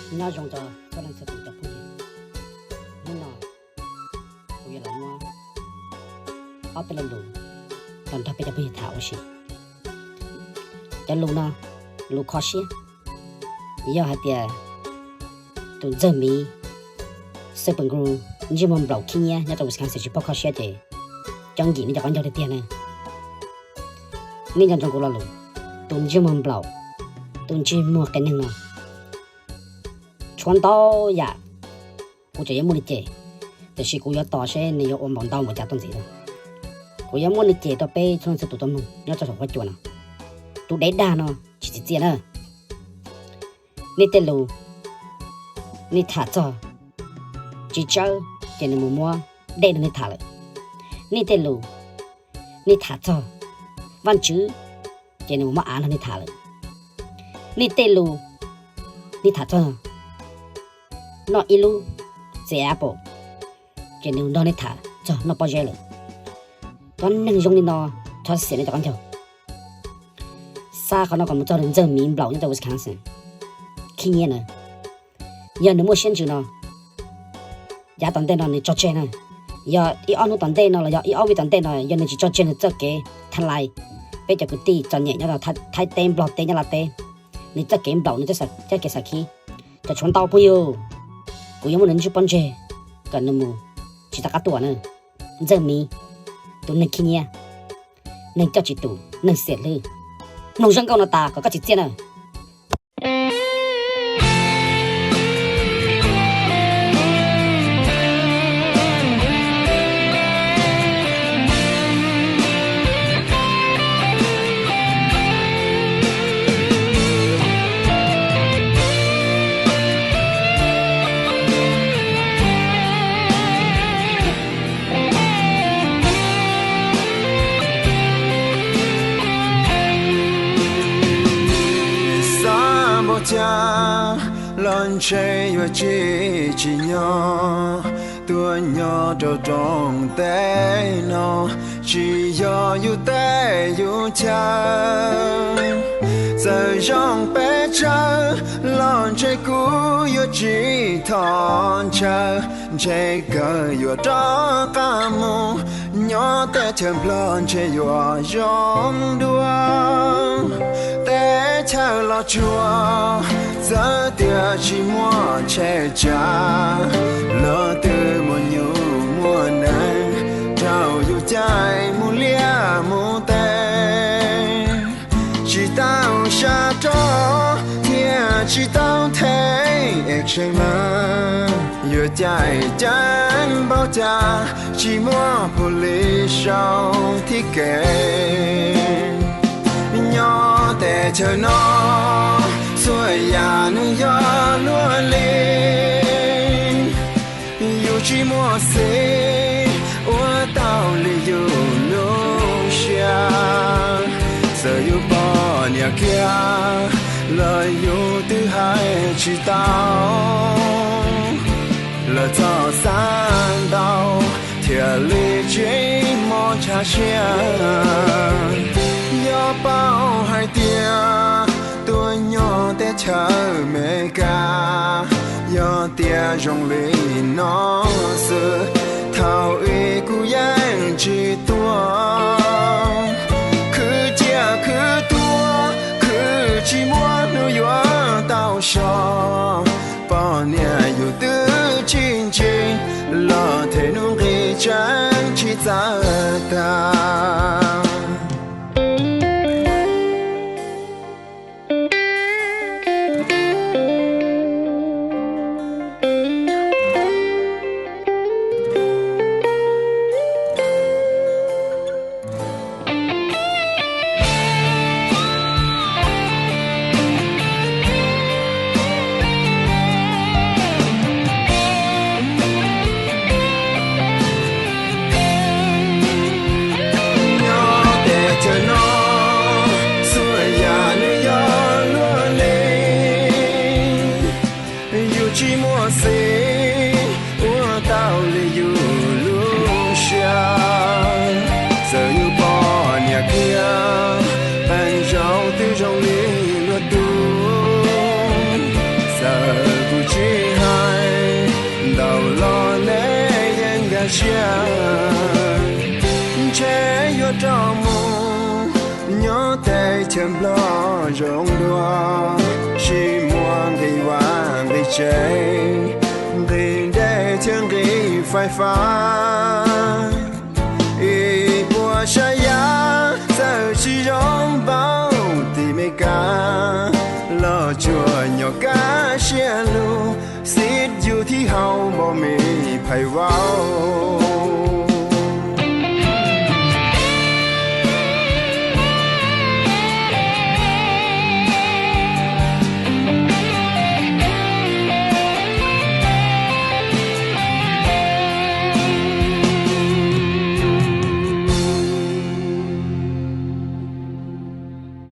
Nyob zoo rau txhua leej txhua tus cov phooj ywg. Hnub no kuv yuav los muab ob peb lo lus los nrog peb cov phooj ywg tham ua si. Cov lus no, lus kho siab, yog hais tias tus ntxawg miv Xab Pes Nkus ntsej muag nplaum khib nyiab nyob rau Wisconsin tsis paub kho siab ces cov nkim nej cov qaub ncaug tiag tiag na. Nej nco ntsoov kuv lo lus, tus ntsej muag nplaum, tus ntsej muag qias neeg no tshuav ntau yam, kuv tseem yuav muab nws cem, tiam sis kuv yuav tos seb nws yuav ua npaum ntau npaum cas tuaj ntxiv na. Kuv yuav muab nws cem rau peb txhua leej txhua tus tau mloog nyob rau saum huab cua no. Tus dev dag no tsis txim txiaj na. Nej tej lus, nej tham txog tsis tsawb ces nws mus muab dej nrog nej tham lawm. Nej tej lus, nej tham txog Vajtswv ces nws mus muab av nrog nej tham lawm. Nej tej lus, nej tham txog noj ib lub txiv apple ces nws nrog nej tham txog noj pob zeb lawm. Cov neeg zoo li no, thov xiam nej cov qaub ncaug. Xa qhov no kom mus txog tus ntxawg miv nplaum nyob rau Wisconsin khib nyiab na. Yog nws muaj siab ntsws no, yav tom ntej no nws tso tseg na. Yog ib ob hnub tom ntej no los yog ib ob vij tom ntej no, yog nws tsis tso tseg nws txoj kev tha lais peb cov kwv tij txom nyem nyob rau Thaib teb, Nplog teb, Nyab Laj teb, nws txoj kev nplaum, nws txoj kev xam khib, cov tshuav ntau phooj ywg, kuv yuav muab nws ntsib pob ntseg kom nws mus tsis tau qab tuaj na. Ntxawg miv, tus neeg khib nyiab, neeg coj tsis tus, neeg xiam hlwb, mloog zaj nkauj no tas kom koj txim txiaj na. Xav npaum cas los ntshe yuav tsis tsim nyog tuaj nyob rau rooj teb no, tsis yog yus teb yus chaw. Txawm zoo pes tsawg los ntshe kuv yuav tsis thov ntshaw, ntshe kawg yuav rov qab mus nyob teb chaws Nplog ntshe yuav zoo dua. Teb chaws los tsuag, txawm tias tsis muaj tsheb tsav, los twb muaj nyuj muaj nees rau yus caij mus liaj mus teb. Tsis tau sab rog thiab tsis tau thej es tseem lawm, yuav caij caij npaum cas tsis muaj pus lis sau thib kev. Nyob teb chaws no txhua yam nws yog luaj li, yus tsis muaj xeeb ua tau li yus lub siab. Txawm yus poj niam kiag los yus twb hais tsis tau, lawv txhob xav ntau thiaj li tsis mob tshaj siab. Yog paub hais tias tuaj nyob teb chaws Amelikas, yog tias zoo li no xwb, thaum ub kuv yeej tsis tuaj. Khwv ciaj khwv tuag, khwv tsis muaj hnub yuav tau so, poj niam yus twb tsis ntsim, los them hnub nqi tseeb tsis txawj tag. Tsiaj ntshe yuav rov mus nyob teb chaws Nplog zoo dua, sib muaj nqis vaj nqis tsev, nqis dej thiab nqis fais fab. Ib puas sab yav txawm tsis zoo npaum tim Meskas, los tsuas nyob kaj siab lug, xib yus thib hau npaum me phais vauv.